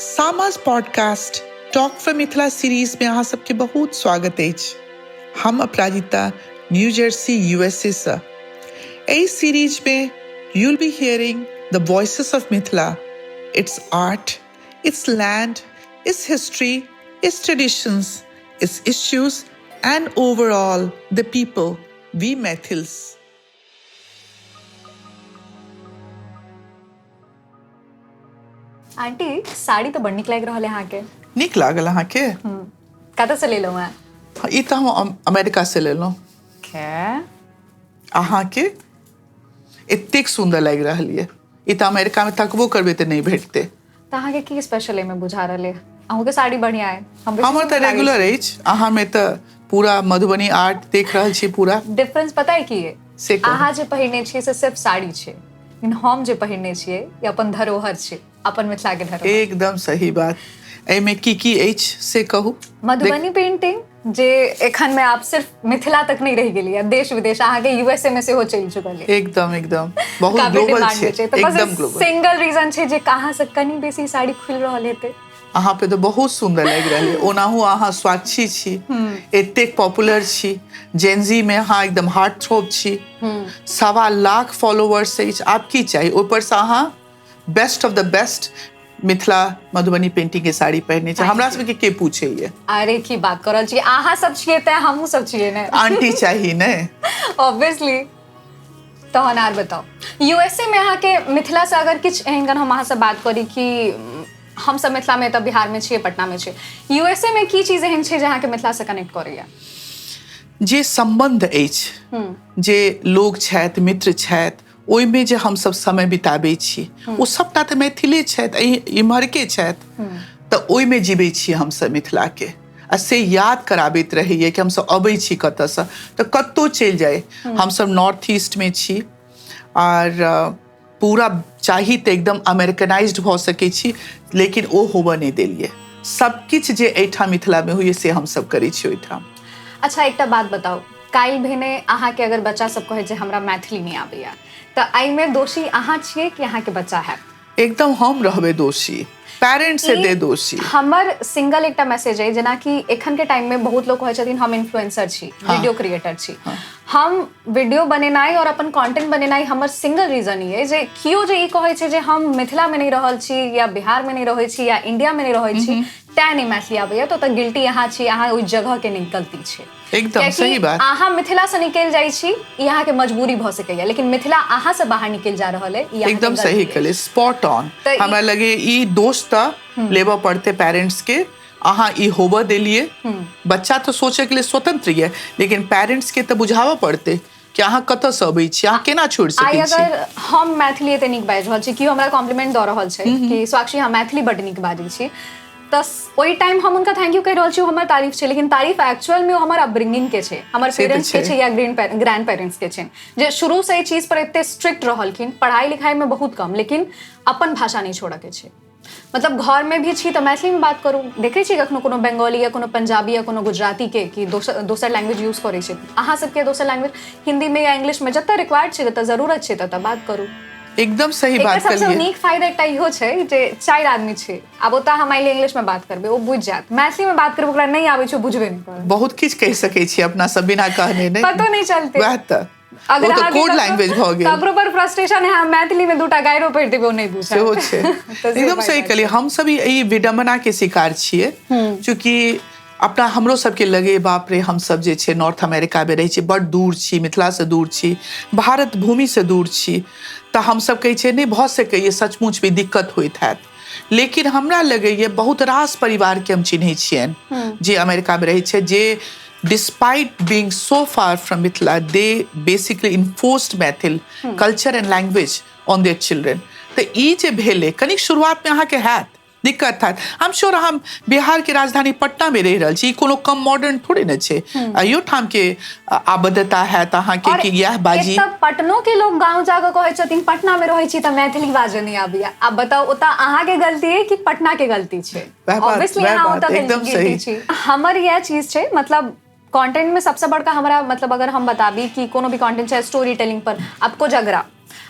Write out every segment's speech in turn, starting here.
Sama's podcast talk from Mithila series में अहाँ सबके बहुत स्वागत अछि। हम अपराजिता न्यू जर्सी यूएसए से। एहि सीरीज में you'll be hearing the voices of Mithila, its art, its land, its history, its traditions, its issues and overall the people, we Maithils. Aunty, sari तऽ बड़ नीक लागि रहल है अहाँके। नीक लागल अहाँके? कतऽ से लेलहुँ हैं? ई तऽ हम अमेरिका से लेलहुँ। के अहाँके एतेक सुन्दर लागि रहल यऽ, ई तऽ अमेरिका में तकबो करबै तऽ नहि भेटतै। तऽ अहाँके की स्पेशल एहिमे बुझा रहल है? अहूँके साड़ी बढ़िया है। हम बेसी हमर तऽ सुन्दर लागै रेगुलर अछि, अहाँमे तऽ पूरा मधुबनी आर्ट देख रहल छी पूरा। डिफरेंस पता है की है? से कहू। अहाँ जे पहिरने छियै से सिर्फ साड़ी छै, लेकिन हम जे पहिरने छियै ई अपन धरोहर छै, अपन मिथिला के धरोहर। एकदम सही बात। एहिमे की की अछि से कहू। मधुबनी पेंटिंग जे एखन में आप सिर्फ मिथिला तक नहीं रह गेली है, देश विदेश अहाँके यूएसए में सेहो चलि चुकल है। एकदम एकदम बहुत काफी ग्लोबल डिमांड छै, में छै। तऽ बस एकदम ग्लोबल। सिंगल रीजन छै जे कहाँ से कनी बेसी साड़ी खुलि रहल हेतै। अहाँ पे तऽ बहुत सुन्दर लागि रहल है। ओनाहु अहाँ स्वाक्षी छी, एतेक पॉपुलर छी, जेनजी में अहाँ एकदम हार्ट थ्रोब छी, 1.25 लाख फॉलोवर्स अछि, आब की चाही? ऊपर से अहाँ best of the best Mithila Madhubani painting के साड़ी पहिरने छी। हमरा सबके के पूछैये? अरे की बात कर रहल छी, अहाँ सब छियै तें हमहूँ सब छियै ने। आंटी चाही ने। ऑब्वियसली। तहन आर बताउ, यूएसए में अहाँके मिथिला से अगर किछु एहन हम अहाँ से बात करी कि हम सब मिथिला में तऽ बिहार में छियै, पटना में छियै, यूएसए में की चीज एहन छै जे अहाँके मिथिला से कनेक्ट करैया? जे सम्बन्ध अछि, जे लोग छथि, मित्र छथि, ओहिमे जे हमसब समय बिताबै छी ओ सबटा तऽ मैथिले छथि, एहि इम्हरके छथि, तऽ ओहिमे जीबै छी हमसब मिथिलाके, आ से याद कराबैत रहैए कि हमसब अबै छी कतऽसँ। तऽ कतहु चलि जाइ, हमसब नॉर्थ ईस्टमे छी आर पूरा चाही तऽ एकदम अमेरिकनाइज्ड भऽ सकै छी, लेकिन ओ होबऽ नहि देलियै। सबकिछु जे एहिठाम मिथिलामे होइए से हमसब करै छी ओहिठाम। अच्छा एकटा बात बताउ, काल्हि भेने अहाँके अगर बच्चा सब कहै जे हमरा मैथिली नहि आबैया, तऽ एहिमे दोषी अहाँ छियै कि अहाँके बच्चा हैत? एकदम हम रहबै दोषी, पेरेंट्स हेतै दोषी। हमर सिंगल एकटा मैसेज अइ, जेनाकि एखन के टाइम में बहुत लोग कहै छथिन हम इन्फ्लुएंसर छी, वीडियो क्रिएटर छी। हम वीडियो बनेनाइ और अपन कंटेंट बनेनाइ हमर सिंगल रीजन ई अइ जे केओ जे ई कहै छै जे हम मिथिला में नहि रहल छी या बिहार में नहि रहै छी या इंडिया में नहि रहै छी तैं नहि मैथिली आबैया, तऽ ओतऽ गिल्टी अहाँ छी, अहाँ ओहि जगह के नहि गलती छै। एकदम कियाकि सही बात। अहाँ मिथिला से निकलि जाइ छी ई अहाँके मजबूरी भऽ सकैया, लेकिन मिथिला अहाँ से बाहर निकलि जा रहल है ई अहाँके एकदम गलती सही अछि। कहलियै, स्पॉट ऑन। तऽ हमरा लगे ई दोष तऽ लेबऽ पड़तै पेरेंट्स के, अहाँ ई होबऽ देलियै। बच्चा तऽ सोचै के लिए स्वतंत्र यऽ, लेकिन पेरेंट्स के तऽ बुझाबऽ पड़तै कि अहाँ कतऽसँ अबै छी, अहाँ केना छोड़ि आइ सकै छी। अगर हम मैथिली एते नीक बाजि रहल छी, केओ हमरा कॉम्प्लीमेंट दऽ रहल छै कि स्वाक्षी अहाँ मैथिली बड्ड नीक बाजै छी, तऽ ओहि टाइम हम हुनका thank you कहि रहल छी, ओ हमर तारीफ छै, लेकिन तारीफ एक्चुअल में ओ हमर अपब्रिंगिंग के छै, हमर से तऽ पेरेंट्स के छै। छै या ग्रैंड पेरेंट्स के छै, जे शुरू से एहि चीज पर एते स्ट्रिक्ट रहलखिन, पढ़ाई लिखाई में बहुत कम, लेकिन अपन भाषा नहि छोड़ऽ के छै। मतलब घर में भी छी तऽ मैथिली में बात करू। देखै छी कखनो कोनो बंगाली या कोनो पंजाबी या कोनो गुजराती के कि दोसर लैंग्वेज यूज करै छै, अहाँ सबके दोसर लैंग्वेज हिंदी में या इंग्लिश में जतऽ रिक्वायर्ड छै, जतऽ जरूरत छै ततऽ बात करू। एकदम सही एकर बात सबसँ कहलियै। नीक फायदा एकटा इहो छै जे 4 आदमी छै, आब ओतऽ अहाँ मानि लिअ इंग्लिश में बात करबै ओ बुझि जायत, मैथिली में बात करबै ओकरा नहि आबै छै ओ बुझबे नहि करत। बहुत किछु कहि सकै छी अपना सब बिना कहने, नहि पतो नहि चलतै। वएह तऽ अगर ओ तऽ अहाँके कोड ककरो लैंग्वेज भऽ गेल। ककरो पर फ्रस्ट्रेशन है, मैथिली में दूटा गाइरो पढ़ि देबै ओ नहि बुझत। सेहो छै। तऽ से एकदम फायदा सही कहलियै। छै। हम सब ई विडम्बना के शिकार छियै, चूँकि अपना हमरो सबके लगे बाप रे हम सब जे छै नॉर्थ अमेरिका में रहै छी, बड दूर छी, मिथिला से दूर छी, भारत भूमि से दूर छी, तऽ हम सब कहै छियै नहि भऽ सकैए, सचमुच भी दिक्कत होइत हैत। लेकिन हमरा लगैए बहुत रास परिवार के हम चिन्है छियनि जे अमेरिका में रहै छै, जे despite being so far from Mithila, they basically enforced Maithil culture and language on their children. तऽ ई जे भेलै, कनिक शुरुआत में अहाँके हैत दिक्कत हैत। हम श्योर हम बिहार के राजधानी पटना में रहि रहल छी, ई कोनो कम मॉडर्न थोड़े ने छै, अहियो ठाम के आबद्धता हैत अहाँके और कि इएह बाजी। एतऽ पटनो के लोग गाँव जाकऽ कहै छथिन पटना में रहै छी तऽ मैथिली बाजऽ नहि आबैया। आब बताउ ओतऽ अहाँके गलती है कि पटना के गलती छै? वएह बात, ऑब्वियसली वएह अहाँ बात, ओतऽ एकदम गिल्टी सही। छी। हमर इएह चीज छै, मतलब कंटेंट में सबसे बड़का हमरा मतलब अगर हम बताबी कि कोनो भी कंटेंट चाहे स्टोरी टेलिंग पर, अब कोजगरा,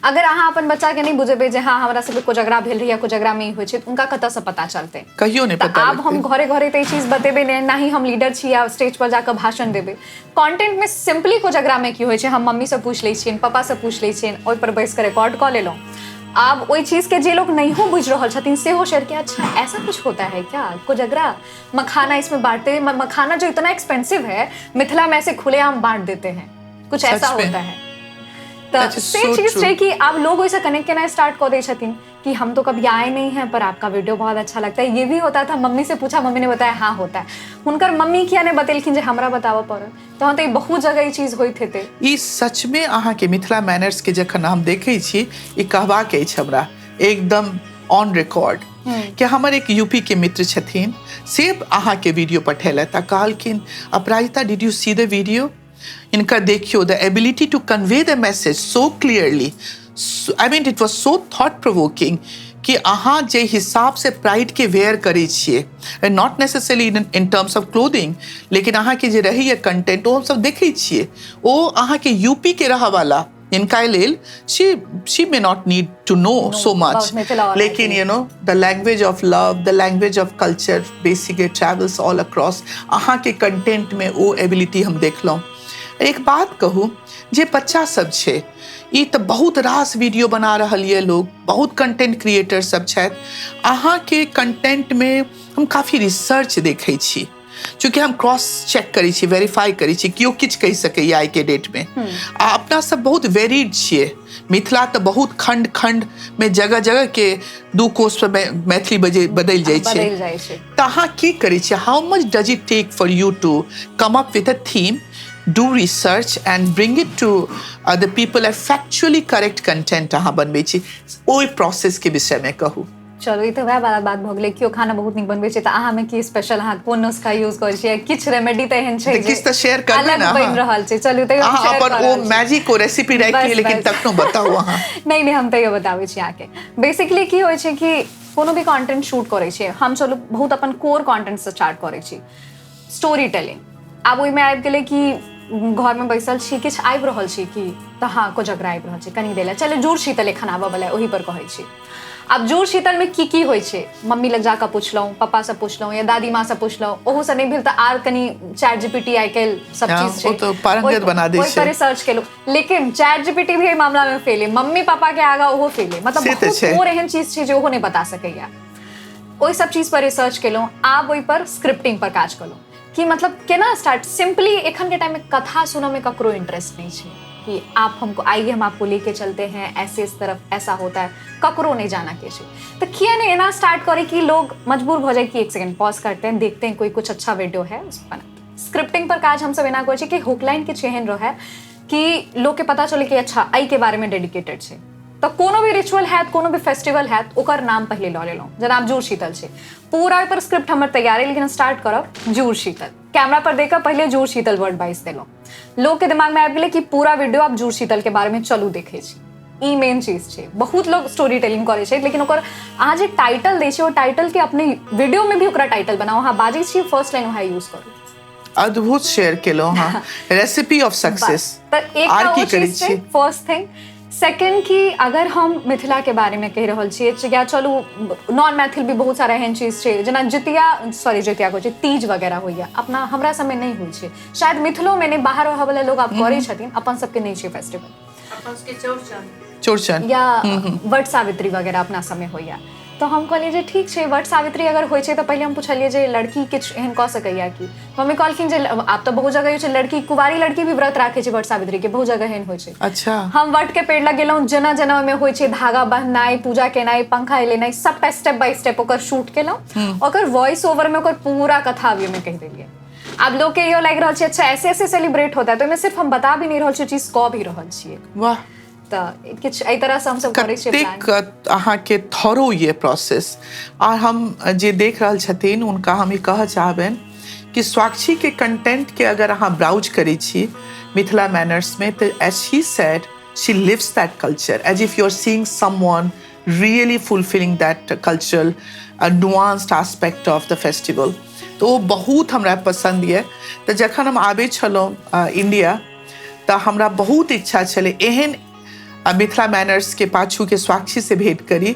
अगर अहाँ अपन बच्चा के नहि बुझेबै जे हँ हमरा सबके कोजगरा भेल रहै या कोजगरा मे ई होइ छै, तऽ हुनका कतऽसँ पता चलतै? कहियो नहि तऽ पता आब हम लगतै। घरे घरे तऽ ई चीज बतेबै नहि, ना ही हम लीडर छी या स्टेज पर जाकऽ भाषण देबै। कंटेंट में सिंपली कोजगरा में की होइ छै, हम मम्मी से पूछि लै छियनि, पापा से पूछि लै छियनि, ओहि पर बैस कऽ रिकॉर्ड कऽ लेलहुँ। आब ओहि चीज के जे लोग नहियो बुझि रहल छथिन सेहो शेयर किया, अच्छा ऐसा कुछ होता है क्या कोजगरा, मखाना इसमें बांटते हैं, मखाना जो इतना एक्सपेंसिव है मिथिला में ऐसे खुलेआम बांट देते हैं, कुछ ऐसा सच में। होता है। तऽ That is Se so cheese true. छै कि आब लोग ओहिसँ कनेक्ट केनाइ स्टार्ट कऽ दै छथिन कि हम तो कभी आए नहीं हैं पर आपका वीडियो बहुत अच्छा लगता है। ये भी होता था, मम्मी से पूछा, मम्मी ने बताया हाँ होता है। हुनकर मम्मी किया नहि बतेलखिन जे हमरा बताबऽ पड़ल? तहन तऽ ई बहुत जगह ई चीज होइत हेतै। ई सचमे अहाँके मिथिला मैनर्स के जखन हम देखै छी, ई कहबाक अछि हमरा एकदम ऑन रिकॉर्ड कि हमर एक यूपी के मित्र छथिन, से अहाँके वीडियो पठेलथि आ कहलखिन, "Aparajita, did you see the video? इनका देखियो, the ability to convey the message so clearly. I mean, it was so thought provoking कि अहाँ जे हिसाब से प्राइड के वेयर करै छियै, not necessarily in terms of clothing, लेकिन अहाँके जे रहैए कंटेंट, ओ हमसब देखै छियै। ओ अहाँके यूपी के रहऽवाला जिनका लेल she may not need to know so much about Mithila or लेकिन Maithili. The language of love, the language of culture basically travels all across. अहाँके कंटेंट में ओ एबिलिटी हम देखलहुँ। एक बात कहू, जे बच्चा सब छै, ई तऽ बहुत रास वीडियो बना रहल यऽ लोग, बहुत कंटेंट क्रिएटर सब छथि। अहाँके कंटेंटमे हम काफी रिसर्च देखै छी, चूँकि हम क्रॉस चेक करै छी, वेरीफाई करै छी। केओ किछु कहि सकैए आइके डेटमे आ अपना सब बहुत वेरिड छियै। मिथिला तऽ बहुत खंड खंड मे, जगह जगह के दू कोस पर मैथिली बजे बदलि जाइ छै। बदलि जाइ छै। तऽ अहाँ की करै छियै? How much does it take for you to come up with a theme, do research and bring it to the people a factually correct content अहाँ बनबै छी? ओहि प्रोसेस के विषयमे कहू। चलू, ई तऽ वएह वाला बात भऽ गेलै, केओ खाना बहुत नीक बनबै छै तऽ अहाँमे की स्पेशल, अहाँ कोन नुस्खा यूज करै छियै? किछु रेमेडी तऽ एहन छै तऽ किछु तऽ शेयर करबै अलग ने बनि अहाँ। रहल छै। चलू, तैयो हम अहाँ share अपन कऽ ओ रहल छी। मैजिक, ओ रेसिपी राखि बस, लिअ, लेकिन बस। तखनो बताउ अहाँ। नहि नहि, हम तैयो बताबै छी अहाँके। बेसिकली की होइ छै कि कोनो भी कंटेंट शूट करै छियै हम, चलू बहुत अपन कोर कंटेंटसँ स्टार्ट करै छी, स्टोरी टेलिंग। आब ओहिमे आबि गेलै कि घरमे बैसल छी, किछु आबि रहल छी कि तऽ हँ, कोजगरा आबि रहल छै, कनि देर लए चलू, जुड़ शीतल एखन आबऽ वला, ओहि पर कहै छी। आब जुड़ शीतलमे की की होइ छै, मम्मी लग जाकऽ पुछलहुँ, पापासँ पुछलहुँ या दादी माँसँ पुछलहुँ। ओहोसँ नहि भेल तऽ आर कनि चैट जीपीटी आइ काल्हि सब चीज छै। ओ तऽ पारंगत बना दै ओहि छै। पर रिसर्च केलहुँ, लेकिन चैट जीपीटी भी एहि मामलामे फेल है, मम्मी पापा के आगा ओहो फेल है। मतलब से तऽ बहुत छै। मोर एहन चीज छै जे ओहो नहि बता सकैया। ओहि सब चीज पर रिसर्च केलहुँ। आब ओहि पर स्क्रिप्टिंग पर काज केलहुँ कि मतलब केना स्टार्ट। सिंपली एखन के टाइम में कथा सुनऽ में ककरो इंटरेस्ट नहीं छै कि आप हमको आइए, हम आपको लेके चलते हैं, ऐसे इस तरफ ऐसा होता है, ककरो नहीं जाना के छै। तऽ किया नहीं एना स्टार्ट करी कि लोग मजबूर भऽ जाए कि एक सेकंड पॉज करते हैं, देखते हैं कोई कुछ अच्छा वीडियो है, उसको बनाते हैं। स्क्रिप्टिंग पर काज हमसब एना करै छी कि हुक लाइन किछु एहन रहै कि लोग के पता चले कि अच्छा, एहि के बारे में डेडिकेटेड छै। तऽ कोनो भी रिचुअल हैत, कोनो भी फेस्टिवल हैत, ओकर नाम पहिले लऽ लेलहुँ। जेना आब जुड़ शीतल छै, पूरा ओहि पर स्क्रिप्ट हमर तैयार है, लेकिन स्टार्ट करब जुड़ शीतल। कैमरा पर देखकर पहिले जुड़ शीतल वर्ड बाजि देलहुँ, लोग के दिमाग में आबि गेलै कि पूरा वीडियो आब जुड़ शीतल के बारे में, चलू देखै छी। ई मेन चीज छै। बहुत लोग स्टोरी टेलिंग करै छै, लेकिन ओकर अहाँ जे टाइटल दै छियै, ओ टाइटल के अपने वीडियो में भी ओकरा टाइटल बनाउ। अहाँ बाजै छियै, फर्स्ट लाइन वएह यूज करू। अद्भुत शेयर केलहुँ अहाँ रेसिपी ऑफ सक्सेस। तऽ आर एकटा की ओ करै चीज छै छी? First thing. सेकंड कि अगर हम मिथिला के बारे में कहि रहल छियै या चलू नॉन मैथिल भी, बहुत सारा एहन चीज छै जेना जितिया, सॉरी, जितिया कहै छै, तीज वगैरह होइया। अपना हमरा सबमे नहि होइ छै, शायद मिथिलोमे नहि, बाहर रहऽ वाला लोग आब करै छथिन, अपन सबके नहि छै फेस्टिवल। अपन सबके चौड़चन। चौड़चन। या वट सावित्री वगैरह अपना सबमे होइया। तऽ हम कहलियै जे ठीक छै, वट सावित्री अगर होइ छै तऽ पहिले हम पुछलियै जे लड़की किछु एहन कऽ सकैया कि? मम्मी कहलखिन जे आब तऽ बहुत जगह होइ छै, लड़की, कुवारी लड़की भी व्रत राखै छै वट सावित्री के, बहुत जगह एहन होइ छै। हम वट के पेड़ लग गेलहुँ, जेना जेना ओहिमे होइ छै, धागा बन्हनाइ, पूजा केनाइ, पंखा हिलेनाइ, सबटा स्टेप बाय स्टेप ओकर शूट केलहुँ। ओकर वॉइस ओवर में ओकर पूरा कथा अभी ओहिमे कहि देलियै। आब लोग के इहो लागि रहल छै, अच्छा, ऐसे ऐसे सेलिब्रेट होता है। तऽ ओहिमे सिर्फ हम बता भी नहि रहल छियै, चीज कऽ भी रहल छियै। तऽ किछु एहि तरहसँ हमसब करै छियै प्लान। कतेक अहाँके थरो ये प्रोसेस आ हम जे देख रहल छथिन, हुनका हम ई कहऽ चाहबनि कि स्वाक्षीके कंटेंटके अगर अहाँ ब्राउज करै छी मिथिला मैनर्समे, तऽ as she said, she lives that culture as if you are seeing someone really fulfilling that cultural nuanced aspect of the festival. तऽ ओ बहुत हमरा पसन्द यऽ। तऽ जखन हम आबै छलहुँ इंडिया, तऽ हमरा बहुत इच्छा छलै एहन आ मिथिला मैनर्स के पाछू के स्वाक्षी से भेंट करी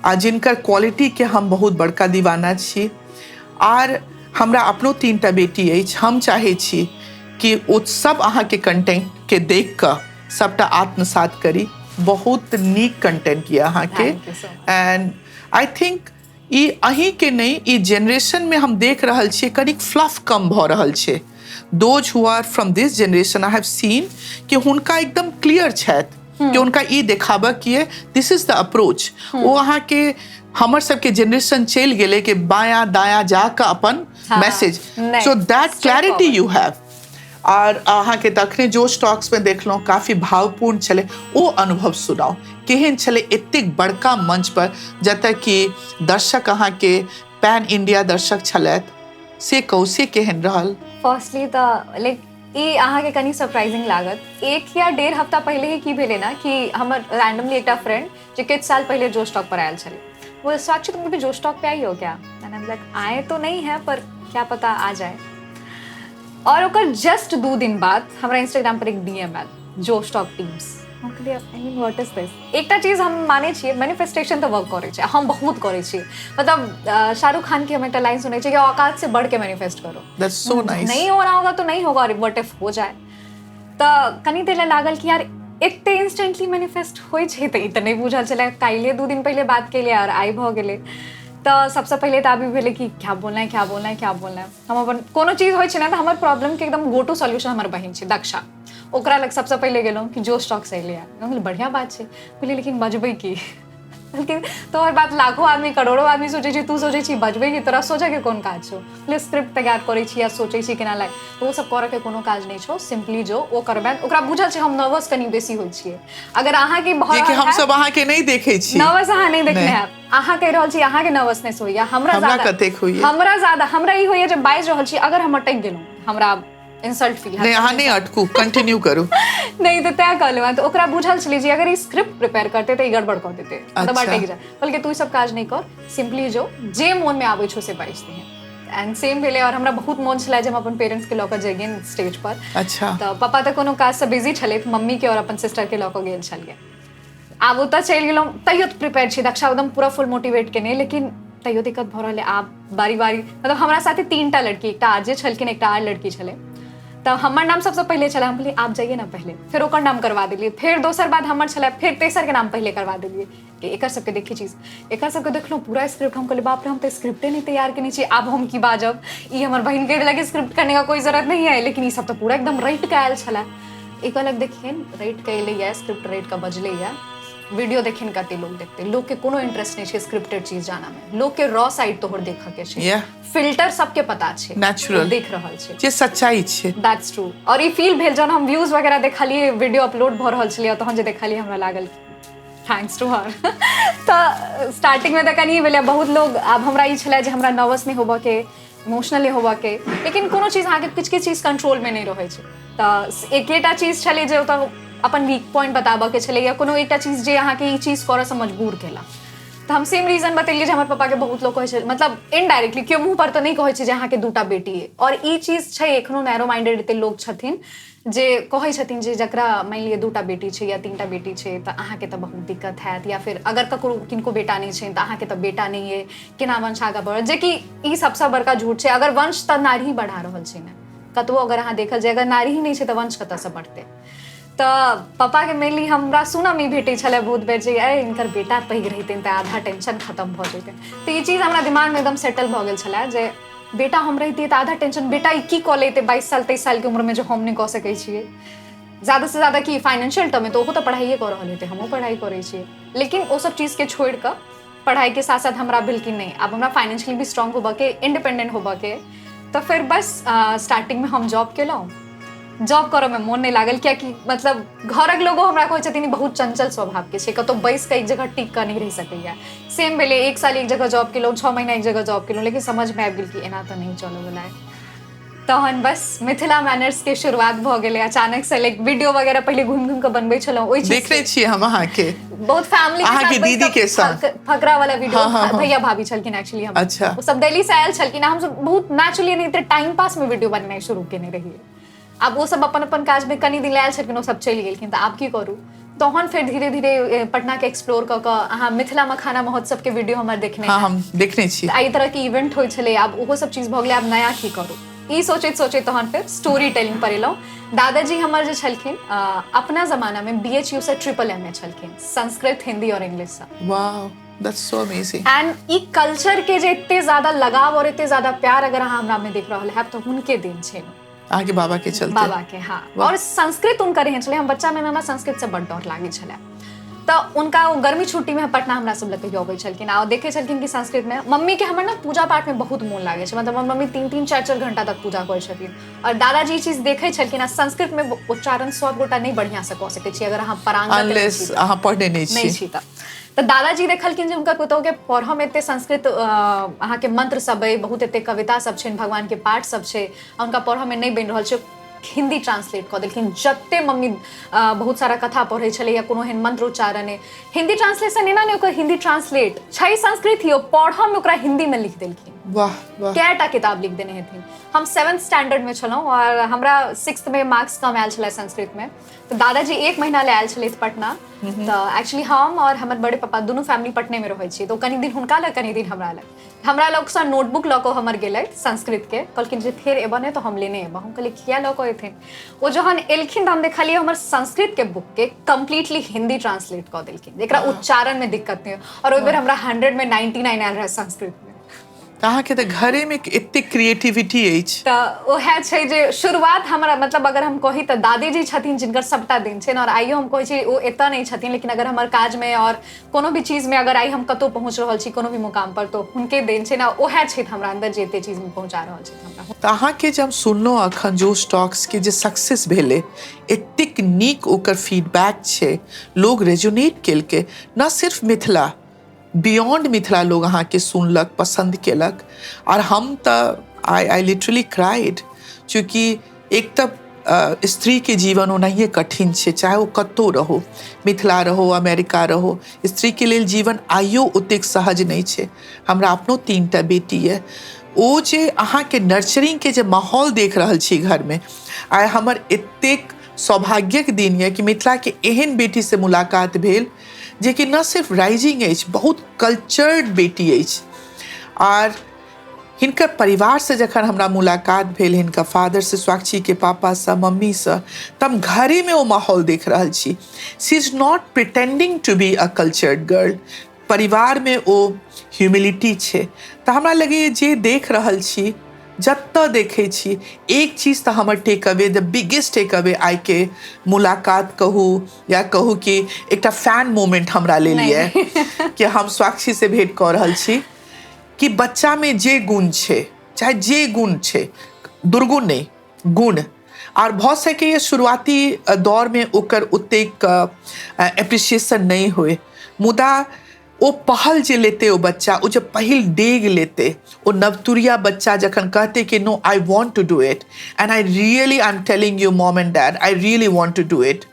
आ जिनकर क्वालिटी के हम बहुत बड़का दीवाना छी। आर हमरा अपनो 3टा बेटी अछि, हम चाहै छी कि ओ सब अहाँके कंटेंट के देख कऽ सबटा आत्मसात करी। बहुत नीक कंटेंट यऽ अहाँके। Thank you so much. And I think ई अहीँके नहि, ई जेनरेशनमे हम देख रहल छियै कनिक फ्लफ कम भऽ रहल छै। Those who are from this generation I have seen कि हुनका एकदम क्लियर छथि कि हुनका ई देखाबऽ के ये, this is the approach. ओ अहाँके हमर सबके जेनरेशन चलि गेलै कि बायाँ दायाँ जाकऽ अपन message, so that clarity you have. आर अहाँके तखने जोश टॉक्स में देखलहुँ, काफी भावपूर्ण छलै ओ अनुभव। सुनाउ केहन छलै एतेक बड़का मंच पर जतऽ कि दर्शक अहाँके पैन इंडिया दर्शक छलथि, से कहू से केहन रहल? फर्स्टली तऽ लाइक ई अहाँके कनि सरप्राइजिंग लागत, 1 या 1.5 हफ्ता पहिले ही की भेलै ना कि हमर रैंडमली एकटा फ्रेंड जे किछु साल पहिले जोश टॉक पर आयल छलै, वो साक्षी तुम कभी जोश टॉक पे आई हो क्या? एंड I am like आए तो नहीं है पर क्या पता आ जाए। और ओकर जस्ट 2 दिन बाद हमरा इंस्टाग्राम पर एक डीएम आयल जोश टॉक टीम्स। हम कहलियै I mean what is this. एकटा चीज हम मानै छियै, मैनिफेस्टेशन तऽ वर्क करै छै, हम बहुत करै छियै। मतलब शाहरुख खान के हम एकटा लाइन सुनै छियै कि औकात से बढ़ के मैनिफेस्ट करो। That's so nice. नहीं हो रहा होगा तो नहीं होगा, और what if हो जाए। तऽ कनी देर लए लागल कि यार एते इंस्टेंटली मैनिफेस्ट होइ छै तऽ ई तऽ नहि बुझल छलै। काल्हिए 2 दिन पहिले बात केलियै और आइ भऽ गेलै। तऽ सबसँ पहिले तऽ आबि भेलै कि क्या बोलना है, क्या बोलना है, क्या बोलना है। हम अपन कोनो चीज होइ छै ने तऽ हमर प्रॉब्लम के एकदम गो टू सॉल्यूशन हमर बहिन छै दक्षा, ओकरा लग सबसँ पहिले गेलहुँ कि जोश टॉक से एलै। हम कहलियै बढ़िआँ बात छै, कहलियै लेकिन बजबै की? लेकिन तोहर बात लाखों आदमी करोड़ों आदमी सोचै छै, तू सोचै छी बजबै की, तोरा सोचैके कोन काज छौ? कहलियै स्क्रिप्ट तैयार करै छी या सोचै छी केना लाग, ओ सब करऽके कोनो काज नहि छौ, सिम्पली जो ओ करबै। ओकरा बुझल छै हम नर्वस कनि बेसी होइ छियै। अगर अहाँके भऽ जेकि रहल हम सब अहाँके नहि देखै छी, नर्वस अहाँ नहि देखने हैब, अहाँ कहि रहल छी अहाँके नर्वसनेस होइया, हमरा हमरा ज्यादा कतेक होइया? हमरा ज्यादा, हमरा ई होइया जे बाजि रहल छी अगर हम अटकि गेलहुँ हमरा इंसल्ट फील नहि, अहाँ नहि अटकू, कंटिन्यू करू। नहि तऽ तैं कहलहुँ। तऽ ओकरा बुझल छलै जे अगर ई स्क्रिप्ट प्रिपेयर करतै तऽ ई गड़बड़ कऽ देतै, मतलब अटकि जाए। बल्कि तू ई सब काज नहि कर, सिम्पली जो जे मोनमे आबै छौ से बाजि दिहें। एंड सेम भेलै। और हमरा बहुत मोन छलै जे हम अपन पेरेंट्स के लऽ कऽ जइयनि स्टेज पर। अच्छा। तऽ पापा तऽ कोनो काजसँ बिजी छलथि, मम्मी के और अपन सिस्टर के लऽ कऽ गेल छलियै। आब ओतऽ चलि गेलहुँ, तैयो प्रिपेयर छी, दक्षा एकदम पूरा फुल मोटिवेट केने, लेकिन तैयो दिक्कत भऽ रहल है। आब बारी बारी मतलब हमरा साथे 3टा लड़की, एकटा आरजे छलखिन, एकटा आर लड़की छलै। तऽ हमर नाम सबसँ पहिले छलै, हम कहलियै आप जाइए ना पहिले, फेर ओकर नाम करवा देलियै, फेर दोसर बाद हमर छलै, फेर तेसर के नाम पहिले करवा देलियै कि एकर सबके देखी चीज, एकर सबके देखलहुँ पूरा स्क्रिप्ट। हम कहलियै बाप रे हम तऽ स्क्रिप्टे नहि तैयार केने छी, आब हम की बाजब? ई हमर बहिन कहि देलक स्क्रिप्ट करने का कोई जरूरत नहीं है, लेकिन ई सब तऽ पूरा एकदम रटि कऽ आयल छलै। ई कहलक देखियनि रटि कऽ एलैया, स्क्रिप्ट रटि कऽ बजलैया, वीडियो देखियनि कते लोग देखते, लोग के कोनो इंटरेस्ट नहीं छै स्क्रिप्टेड चीज जाना में, लोग के रॉ साइड तोहर देखऽ के छै, फिल्टर सबके पता छै, नेचुरल देख रहल छै जे सच्चाई छै। That's true. और ई फील भेल जहन हम व्यूज वगैरह देखलियै, वीडियो अपलोड भऽ रहल छलै तहन जे देखलियै हमरा लागल thanks to हर। तऽ स्टार्टिंग में तऽ कनि भेलै बहुत लोग, आब हमरा ई छलै जे हमरा नर्वस नहि होबऽ के, इमोशनल नहि होबऽ के, लेकिन कोनो चीज अहाँके किछु किछु चीज कंट्रोल में नहि रहै छै। तऽ एकेटा चीज छलै जे ओतऽ अपन वीक पॉइंट बताबऽ के छलै या कोनो एकटा चीज जे अहाँके ई चीज करऽसँ मजबूर केलक। तऽ हम सेम रीजन बतेलियै जे हमर पापाके बहुत लोक कहै छै, मतलब इनडायरेक्टली केओ मुँह पर तऽ नहि कहै छै जे अहाँके 2टा बेटी अइ। और ई चीज छै एखनो नैरो माइंडेड एते लोक छथिन जे कहै छथिन जे जकरा मानि लिअ 2टा बेटी छै या 3टा बेटी छै तऽ अहाँके तऽ बहुत दिक्कत हैत, या फिर अगर ककरो किनको बेटा नहि छनि तऽ अहाँके तऽ बेटा नहि अइ, केना वंश आगाँ बढ़त? जेकि ई सबसँ बड़का झूठ छै। अगर वंश तऽ नारी बढ़ा रहल छै ने, कतबो अगर अहाँ देखल जाय अगर नारी ही नहि छै तऽ वंश कतऽसँ बढ़तै? तऽ पपाके मेनली हमरा सुनऽ मे भेटै छलै बहुत बेर जे अइ हिनकर बेटा पैघ रहितनि तऽ आधा टेंशन खतम भऽ जैतनि। तऽ ई चीज हमरा दिमागमे एकदम सेटल भऽ गेल छलै जे बेटा हम रहितियै तऽ आधा टेंशन, बेटा ई की कऽ लेतै 22 साल 23 सालके उम्रमे जे हम नहि कऽ सकै छियै। ज्यादा से ज्यादा की फाइनेंशियल टर्ममे तऽ ओहो तऽ पढ़ाइए कऽ रहल हेतै, हमहूँ पढ़ाइ करै छियै, लेकिन ओसब चीजके छोड़ि कऽ पढ़ाइके साथ साथ हमरा भेल कि नहि आब हमरा फाइनेंशियली भी स्ट्रांग होबऽके, इंडिपेंडेंट होबऽके। तऽ फेर बस स्टार्टिंगमे हम जॉब केलहुँ। जॉब करऽमे मोन नहि लागल कियाकि मतलब घरक लोगो हमरा कहै छथिन बहुत चंचल स्वभावके छै, कतहु बैस कऽ एक जगह टिक कऽ नहि रहि सकैया। सेम भेलै, 1 साल एक जगह जॉब केलहुँ, 6 महीना एक जगह जॉब केलहुँ, लेकिन समझमे आबि गेल कि एना तऽ नहि चलऽवला है। तहन बस मिथिला मैनर्स के शुरुआत भऽ गेलै अचानक से। लाइक वीडियो वगैरह पहिले घुमि घुमि कऽ बनबै छलहुँ, ओहि चीज देखने छियै हम अहाँके बहुत फैमिली के अहाँके साथ बैस दीदी कऽ के संग। फकरा वाला वीडियो। हाँ, हाँ, हाँ। भैया भाभी छलखिन एक्चुअली हम। अच्छा। ओ सब दिल्ली से आयल छलखिन, हम सब बहुत नेचुरली एनाहिते टाइम पास में वीडियो बनेनाइ शुरू केने रहियै। आब ओ सब अपन अपन काज में कनी दिन आयल छलखिन, ओ सब चलि गेलखिन, तऽ आब की करू? तहन फेर धीरे धीरे पटना के एक्सप्लोर कऽ कऽ अहाँ मिथिला मखाना महोत्सव के वीडियो हमर देखने। हाँ, हम देखने छी। एहि तरह के इवेंट होइ छलै, आब ओहो सब चीज भऽ गेलै, आब नया की करू, ई सोचैत सोचैत तहन फेर स्टोरी टेलिंग पर एलहुँ। दादाजी हमर जे छलखिन अपना जमाना में BHU से ट्रिपल एम ए छलखिन, संस्कृत, हिंदी और इंग्लिश से। Wow, that's so amazing. And ई कल्चर के जे एते ज्यादा लगाव और एते ज्यादा प्यार अगर अहाँ हमरा में देख रहल हैब तऽ हुनके देन छै, अहाँके बाबा के चलते। बाबा के, हाँ। और संस्कृत हुनकर एहन छलै, हम बच्चा में हमरा संस्कृत से बड डर लागै छलै, तऽ उनका ओ गर्मी छुट्टी में पटना हमरा सब लग कहियो अबै छलखिन आ देखै छलखिन कि संस्कृत में मम्मी के हमर ना पूजा पाठ में बहुत मोन लागै छै, मतलब हमर मम्मी 3-3 4-4 घंटा तक पूजा करै छथिन और दादाजी ई चीज देखै छलखिन आ संस्कृत में उच्चारण सब गोटा नहि बढ़िया से कऽ सकै छी अगर अहाँ परांगत अनलेस अहाँ पढ़ने नहि छी तऽ। तऽ दादाजी देखलखिन जे हुनकर पुतोह के पढ़ऽ में एते संस्कृत अहाँके मंत्र सब अइ, बहुत एते कविता सब छनि, भगवान के पाठ सब छै, आ हुनका पढ़ऽ में नहि बनि रहल छै, हिंदी ट्रांसलेट कऽ देलखिन। जते मम्मी बहुत सारा कथा पढ़ै छलै या कोनो एहन मंत्र उच्चारण अइ, हिंदी ट्रांसलेशन एना नहि, ओकर हिंदी ट्रांसलेट छै संस्कृत ही, ओ पढ़ऽ में ओकरा हिंदी में लिख देलखिन। वाह वाह, कएटा किताब लिख देने हेथिन। हम 7th standard में छलहुँ और हमरा 6th में मार्क्स कम आयल छलै संस्कृत में, तऽ दादाजी 1 महीना लए आयल छलथि पटना। तऽ एक्चुअली हम और हमर बड़े पापा दुनू फैमिली पटने में रहै छी, तऽ ओ कनी दिन हुनका लग कनी दिन हमरा लग, हमरा लगसँ नोटबुक लऽ कऽ हमर गेलथि संस्कृत के, कहलखिन जे फेर एबऽ नहि तऽ हम लेने एबऽ। हम कहलियै किया लऽ कऽ एथिन। ओ जहन एलखिन तऽ हम देखलियै हमर संस्कृत के बुक के कम्प्लीटली हिंदी ट्रांसलेट कऽ देलखिन, जेकरा उच्चारण में दिक्कत नहि हो। और ओहि बेर हमरा 100 में 99 आयल रहै संस्कृत में। तऽ अहाँके तऽ घरे में एते क्रिएटिविटी अछि। तऽ ओएह छै जे शुरुआत हमरा, मतलब अगर हम कही तऽ दादीजी छथिन जिनकर सबटा दिन छनि, और आइयो हम कहै छी ओ एतऽ नहि छथिन, लेकिन अगर हमर काज में और कोनो भी चीज में अगर आइ हम कतहु पहुँच रहल छी कोनो भी मुकाम पर, तो हुनके देन छनि आ ओएह छथि हमरा अंदर जे एते चीज में पहुँचा रहल छथि हमरा। तऽ अहाँके जे हम सुनलहुँ अखन जोश टॉक्स के जे सक्सेस भेलै, एतेक नीक ओकर फीडबैक छै, लोग रेजोनेट केलकै, न सिर्फ मिथिला, बियॉन्ड मिथिला लोग अहाँके सुनलक, पसन्द केलक। और हम तऽ I literally cried, चूँकि एक तऽ स्त्री के जीवन ओनाहिए कठिन छै, चाहे ओ कतहु रहो, मिथिला रहो, अमेरिका रहो, स्त्री के लेल जीवन आइयो ओतेक सहज नहि छै। हमरा अपनो 3टा बेटी यऽ, ओ जे अहाँके नर्चरिंग के जे माहौल देख रहल छी घर में, आइ हमर एतेक सौभाग्यक दिन यऽ कि मिथिला के एहन बेटी से मुलाकात भेल जे कि न सिर्फ राइजिंग अछि, बहुत कल्चर्ड बेटी अछि। आर हिनकर परिवार से जखन हमरा मुलाकात भेल, हिनकर फादर से, स्वाक्षी के पापा से, मम्मी से, तऽ हम घरे में ओ माहौल देख रहल छी। She is not pretending to be a cultured girl, परिवार में ओ ह्यूमिलिटी छै। तऽ हमरा लगैए जे देख रहल छी, जतऽ देखै छी, एक चीज तऽ हमर take away, the biggest take away आइ के मुलाकात कहू या कहू कि एकटा फैन मोमेंट हमरा लेल यऽ कि हम स्वाक्षी से भेंट कऽ रहल छी, कि बच्चा में जे गुण छै, चाहे जे गुण छै, दुर्गुण नहि, गुण, आर भऽ सकैए शुरुआती दौर में ओकर ओतेक एप्रिसिएशन नहि होय, मुदा ओ पहल जे लेतै ओ बच्चा, ओ जे पहिल डेग लेतै, ओ नवतुरिया बच्चा जखन कहतै कि no I want to do it and I really I am telling you mom and dad I really want to do it.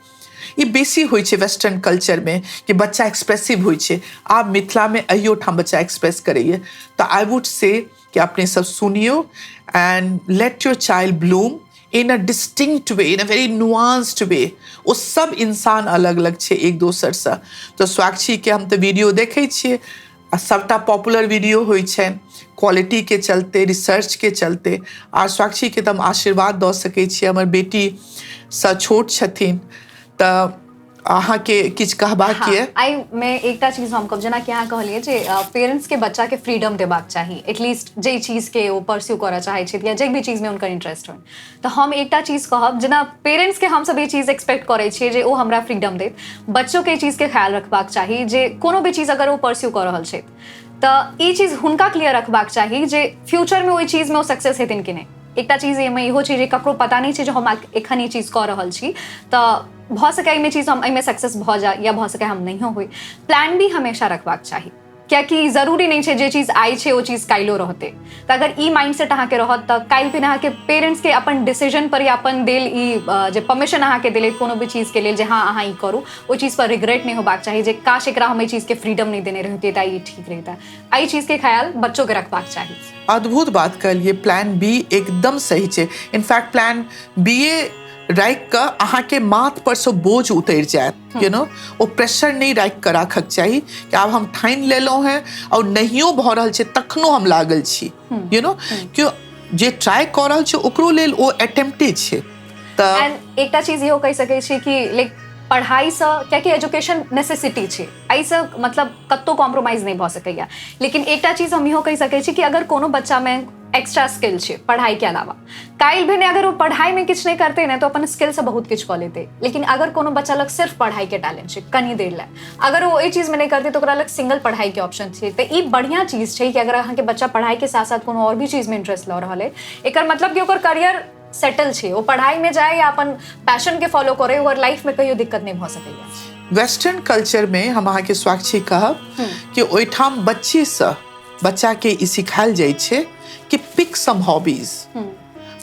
ई बेसी होइ छै वेस्टर्न कल्चरमे कि बच्चा एक्सप्रेसिव होइ छै, आब मिथिलामे अहियो ठाम बच्चा एक्सप्रेस करैए। तऽ I would say कि अपने सब सुनियौ and let your child bloom in a distinct way, in a very nuanced way. ओ सब इंसान अलग अलग छै एक दोसरसँ। तऽ स्वाक्षीके हम तऽ वीडियो देखै छियै आ सबटा पॉपुलर वीडियो होइ छनि क्वालिटी के चलते, रिसर्च के चलते। आ स्वाक्षीके तऽ हम आशीर्वाद दऽ सकै छियै, हमर बेटीसँ छोट छथिन, तऽ अहाँके किछु कहबाक यऽ? आइ मे एकटा चीज हम कहब, जेनाकि अहाँ कहलियै जे पेरेंट्स के बच्चा के फ्रीडम देबाक चाही, एटलीस्ट जे चीज के ओ परस्यू करऽ चाहै छथि या जे भी चीज में हुनकर इंटरेस्ट होनि। तऽ हम एकटा चीज कहब, जेना पेरेंट्स के हमसब ई चीज एक्सपेक्ट करै छियै जे ओ हमरा फ्रीडम देत, बच्चो के ई चीज के ख्याल रखबाक चाही जे कोनो भी चीज अगर ओ परस्यू कऽ रहल छथि तऽ ई चीज हुनका क्लियर रखबाक चाही जे फ्यूचर में ओहि चीज में ओ सक्सेस हेथिन कि नहि। एकटा चीज एहिमे इहो छै जे ककरो पता नहि छै जे हम एखन ई चीज कऽ रहल छी, तऽ भऽ सकै एहिमे चीज हम एहिमे सक्सेस भऽ जाय या भऽ सकै हम नहियो होइ। प्लान बी हमेशा रखबाक चाही, कियाकि जरूरी नहि छै जे चीज आइ छै ओ चीज काल्हिो रहतै। तऽ अगर ई माइंडसेट अहाँके रहत तऽ काल्हि फिर अहाँके पेरेंट्स के अपन डिसीजन पर या अपन देल ई जे परमिशन अहाँके देलथि कोनो भी चीज के लेल जे हाँ अहाँ ई करू, ओहि चीज पर रिग्रेट नहि होबाक चाही जे काश एकरा हम एहि चीज के फ्रीडम नहि देने रहितियै तऽ ई ठीक रहितै। एहि चीज के ख्याल बच्चो के रखबाक चाही। अद्भुत बात कहलियै, प्लान बी एकदम सही छै। इनफैक्ट प्लान बी ए राखि कऽ अहाँके माथ पर सँ बोझ उतरि जायत। You know, O pressure नहि राखि कऽ राखक चाही कि आब हम ठानि लेलहुँ हेँ आओर नहियो भऽ रहल छै तखनो हम लागल छी। You know, केओ जे ट्राई कऽ रहल छै ओकरो लेल ओ अटेम्प्टे छै। तऽ एंड एकटा चीज इहो कहि सकै छी कि लाइक पढ़ाइसँ, कियाकि एजुकेशन नेसेसिटी छै, एहिसँ मतलब कतहु कॉम्प्रोमाइज नहि भऽ सकैए। लेकिन एकटा चीज हम इहो कहि सकै छी कि अगर कोनो बच्चामे एक्स्ट्रा स्किल छै पढ़ाइके अलावा, काल्हि भेने अगर ओ पढ़ाइमे किछु नहि करतै ने तऽ अपन स्किलसँ बहुत किछु कऽ लेतै। लेकिन अगर कोनो बच्चा लग सिर्फ पढ़ाइके टैलेंट छै, कनी देर लए अगर ओ एहि चीजमे नहि करतै तऽ ओकरा लग सिंगल पढ़ाइके ऑप्शन छै। तऽ ई बढ़िआँ चीज छै कि अगर अहाँके बच्चा पढ़ाइके साथ साथ कोनो आओर भी चीजमे इंटरेस्ट लऽ रहल अइ, एकर मतलब कि ओकर करियर सेटल छै। ओ पढ़ाइमे जाय या अपन पैशनके फॉलो करै, ओकर लाइफमे कहियो दिक्कत नहि भऽ सकैए। वेस्टर्न कल्चरमे हम अहाँके स्वाक्षी कहब कि ओहिठाम बच्चेसँ बच्चाके ई सिखायल जाइ छै कि पिक सम हॉबीज।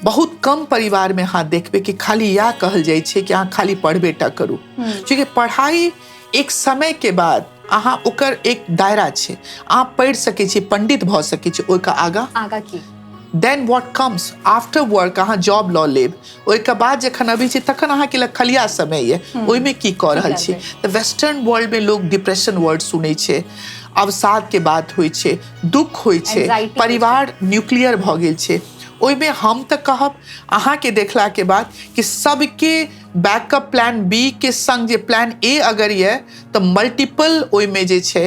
बहुत कम परिवारमे अहाँ देखबै कि खाली इएह कहल जाइ छै कि अहाँ खाली पढ़बे टा करू, चूँकि पढ़ाइ एक समयके बाद अहाँ ओकर एक दायरा छै, अहाँ पढ़ि सकै छी, पंडित भऽ सकै छी, ओहिके आगाँ आगाँ की then what comes after work, अहाँ जॉब लऽ लेब, ओहिके बाद जखन अबै छी तखन अहाँके लग खलिया समय यऽ, ओहिमे की कऽ रहल छी। तऽ वेस्टर्न वर्ल्डमे लोक डिप्रेशन वर्ड सुनै छै, अवसादके बात होइ छै, दुख होइ छै, परिवार न्यूक्लियर भऽ गेल छै। ओहिमे हम तऽ कहब अहाँके देखलाके बाद कि सबके बैकअप प्लान बी के संग जे प्लान ए अगर यऽ तऽ मल्टीपल ओहिमे जे छै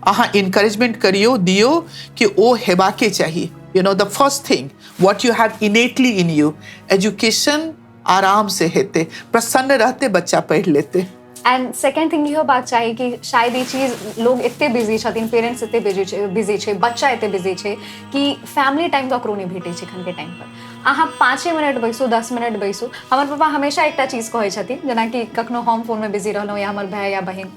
अहाँ इनकरेजमेंट करियौ, दियौ कि ओ हेबाके चाही। You know, the first thing what you have innately in you, education आराम से हेतै, प्रसन्न रहतै बच्चा, पढ़ि लेतै। एंड सेकेंड थिंग इहो बात चाही कि शायद ई चीज लोग एते बिजी छथिन, पेरेंट्स एते बिजी छै, बच्चा एते बिजी छै कि फैमिली टाइम ककरो नहि भेटै छै एखनके टाइम पर। अहाँ 5 मिनट बैसू, 10 मिनट बैसू। हमर पापा हमेशा एकटा चीज कहै छथिन, जेनाकि कखनो हम फोनमे बिजी रहलहुँ या हमर भाय या बहिन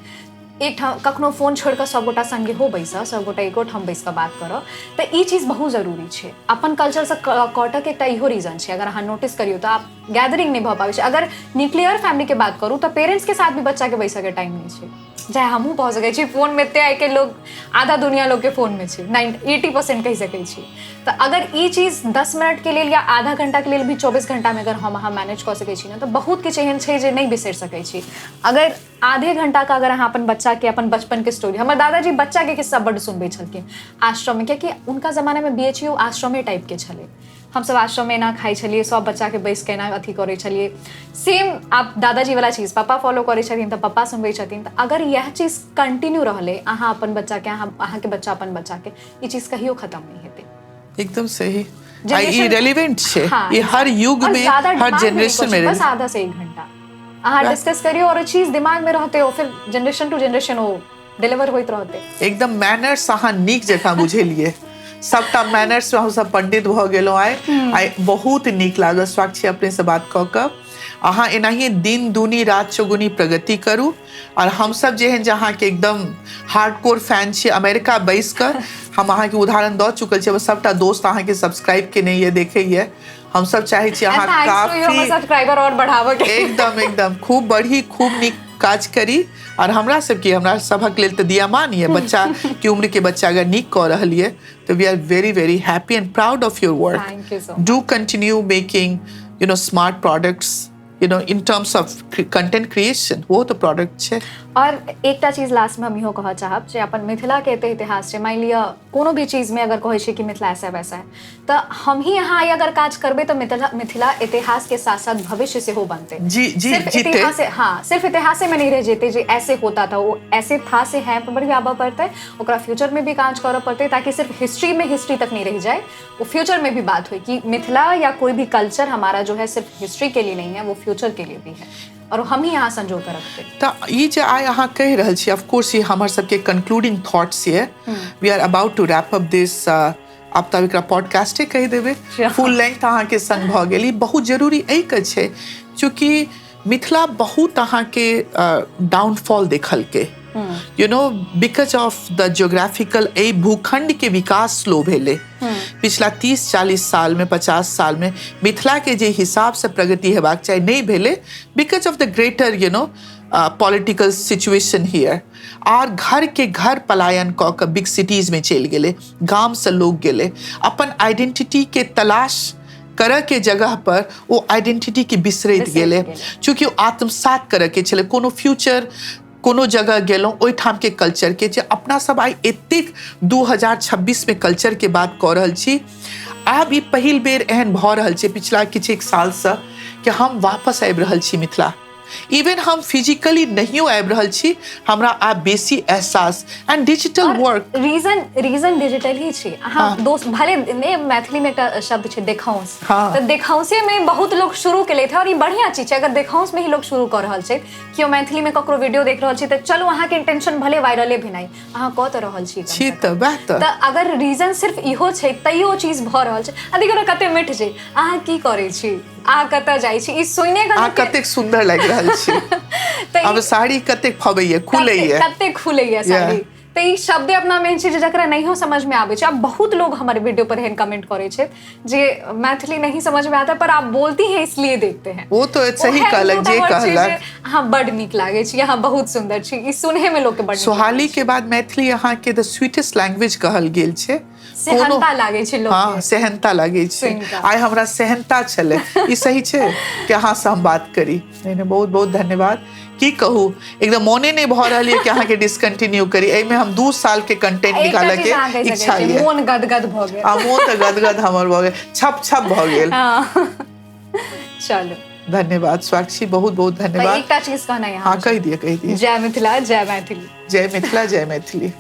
एकठाम, कखनो फोन छोड़ि कऽ सभगोटा सङ्गे हो बैसऽ, सभगोटा एको ठाम बैस कऽ बात करऽ, तऽ ई चीज बहुत जरूरी छै। अपन कल्चरसँ कटऽके एकटा इहो रीजन छै। अगर अहाँ नोटिस करियौ तऽ आब गैदरिंग नहि भऽ पाबै छै। अगर न्यूक्लियर फैमिलीके बात करू तऽ पेरेंट्सके साथ भी बच्चाके बैसऽके टाइम नहि छै। चाहे हमहूँ भऽ सकै छी फोनमे, एते आइके लोग आधा दुनिया लोकके फोनमे छै, 80% कहि सकै छी। तऽ अगर ई चीज 10 मिनटके लेल या आधा घंटाके लेल भी 24 घंटामे अगर हम अहाँ मैनेज कऽ सकै छी ने, तऽ बहुत किछु एहन छै जे नहि बिसरि सकै छी। अगर आधे घंटाके अगर अहाँ अपन बच्चाके अपन बचपनके स्टोरी, हमर दादाजी बच्चाके किस्सा बड्ड सुनबै छलखिन आश्रममे, कियाकि हुनका जमानामे BHU आश्रमे टाइपके छलै। हमसब आश्रममे एना खाइ छलियै, सब बच्चाके बैस कऽ एना अथी करै छलियै। सेम आब दादाजी वाला चीज पापा फॉलो करै छथिन तऽ पप्पा सुनबै छथिन। तऽ अगर इएह चीज कंटिन्यू रहलै, अहाँ अपन बच्चाके, अहाँके बच्चा अपन बच्चाके, ई चीज कहियो खत्म नहि हेतै। एकदम सही। ई रेलिवेंट छै, ई हर युग में, हर जनरेशन में। बस आधा से 1 घंटा अहाँ डिस्कस करियो और चीज दिमाग में रहते, और फिर जनरेशन टू जनरेशन ओ डिलीवर होइत रहते। एकदम मैनर्स अहाँ नीक जकाँ बुझेलियै, सबटा मैनर्स में हमसब पंडित भऽ गेलहुँ आइ। आइ बहुत नीक लागल स्वाक्षी अपने से बात कऽ कऽ। अहाँ एनाहिए दिन दूनी रात चौगुनी प्रगति करू, और हमसब जेहन जे अहाँके एकदम हार्डकोर फैन छी, अमेरिका बैस कऽ हम अहाँके उदाहरण दऽ चुकल छी, सबटा दोस्त अहाँके सब्सक्राइब केने यऽ, देखैए। हमसब चाहै छी अहाँ काफी सब्सक्राइबर और बढ़ाबऽ के। एकदम एकदम खूब बढ़ी, खूब नीक काज करी। और हमरा सबके, हमरा सभक लेल तऽ दियामान यऽ, बच्चा के उम्र के बच्चा अगर नीक कऽ रहल यऽ तऽ we are very very happy and proud of your work. Thank you so much. Do continue making, you know, smart products, you know, in terms of content creation, वो तऽ प्रोडक्ट छै। और एकटा चीज लास्ट में हम इहो कहऽ चाहब जे अपन मिथिला के एते इतिहास छै, मानि लिअ कोनो भी चीज में अगर कहै छै कि मिथिला ऐसा वैसा है, तऽ हम ही अहाँ आइ अगर काज करबै तऽ मिथिला इतिहास के साथ साथ भविष्य सेहो बनतै। जी, जी, सिर्फ जीते। इतिहास, हाँ, सिर्फ इतिहासे में नहीं रह जेतै जे ऐसे होता था, वो ऐसे था से है पर भी आबऽ पड़तै, ओकरा फ्यूचर में भी काज करऽ पड़तै, ताकि सिर्फ हिस्ट्री में हिस्ट्री तक नहीं रह जाए, वो फ्यूचर में भी बात हुई कि मिथिला या कोई भी कल्चर हमारा जो है सिर्फ हिस्ट्री के लिए नहीं है, वो फ्यूचर के लिए भी है, और हम ही यहाँ संजो कर रखते हैं। तऽ ई जे आइ अहाँ कहि रहल छी, ऑफकोर्स ई हमर सबके कंक्लूडिंग थॉट्स ये, we are about to wrap up this, आब तऽ एकरा पॉडकास्टे कहि देबै, फुल लेंथ अहाँके संग भऽ गेल। ई बहुत जरूरी एहिके छै चूँकि मिथिला बहुत अहाँके डाउनफॉल देखलकै, you know, because of the geographical, एहि भूखंड के विकास स्लो भेलै पिछला 30-40 साल में, 50 साल में मिथिला के जे हिसाब से प्रगति हेबाक चाही नहीं भेलै, because of the greater, you know, political situation here. Are घर के घर पलायन कऽ कऽ बिग सिटीज में चलि गेलै, गाम से लोग गेलै, अपन आइडेंटिटी के तलाश करऽ के जगह पर ओ आइडेंटिटी के बिसरैत गेलै। चूँकि ओ आत्मसात करऽ के छलै, कोनो फ्यूचर कोनो जगह गेलहुँ ओहिठामके कल्चरके, जे अपना सब आइ एतेक 2026 में कल्चर के बात कऽ रहल छी, आब ई पहिल बेर एहन भऽ रहल छै पिछला किछु एक सालसँ कि हम वापस आबि रहल छी मिथिला। इवन हम फिजिकली नहियो आबि रहल छी, हमरा आब बेसी एहसास and digital work. Reason digital ही छै। अहाँ दोस्त भले ने मैथिली में एकटा शब्द छै देखाउंस, तऽ देखाउंसे में बहुत लोग शुरू केलथि और ई बढ़िया चीज छै। अगर देखाउंस में ही लोग शुरू कऽ रहल छै, केओ मैथिली में ककरो वीडियो देख रहल छी तऽ चलू अहाँके इंटेंशन भले वायरले भेनाइ, अहाँ कऽ तऽ रहल छी छी तऽ वएह तऽ अगर रीजन सिर्फ इहो छै तैयो चीज भऽ रहल छै। आ देखियौ ने कते मिठ छै, अहाँ की करै छी, अहाँ कतऽ जाइ छी, ई सुने के अहाँ कतेक सुंदर लागि रहल छी, आब साड़ी कतेक फबैया खुलैया, कतेक खुलैया साड़ी। तऽ ई शब्दे अपना मेन छै जे जकरा नहियो समझ में आबै छै। आब बहुत लोग हमर वीडियो पर एहन कमेंट करै छै जे मैथिली नहीं समझ में आता पर आप बोलती हैं इसलिए देखते हैं। वो तो सही कहलक जे कहलक, अहाँ बड नीक लागै छी, अहाँ बहुत सुंदर छी, ई सुनहे में लोग के बड। सोहाली के बाद मैथिली अहाँ के द स्वीटेस्ट लैंग्वेज कहल गेल छै। सेहनता लागै छै लोग। हाँ, सेहनता लागै छै। आइ हमरा सेहनता छलै, ई सही छै कि अहाँ से हम बात करी। नहीं नहीं, बहुत बहुत धन्यवाद। की कहू, एकदम मोने नहीं भऽ रहल यऽ कि अहाँके डिसकंटिन्यू करी। एहिमे हम 2 साल के कंटेंट निकालऽ के इच्छा यऽ। मोन गदगद भऽ गेल। आ मोन तऽ गदगद हमर भऽ गेल, छप छप भऽ गेल। चलू धन्यवाद स्वाक्षी, बहुत बहुत धन्यवाद। एकटा चीज कहना है। हाँ, कहि दिअ, कहि दिअ। जय मिथिला, जय मैथिली। जय मिथिला, जय मैथिली।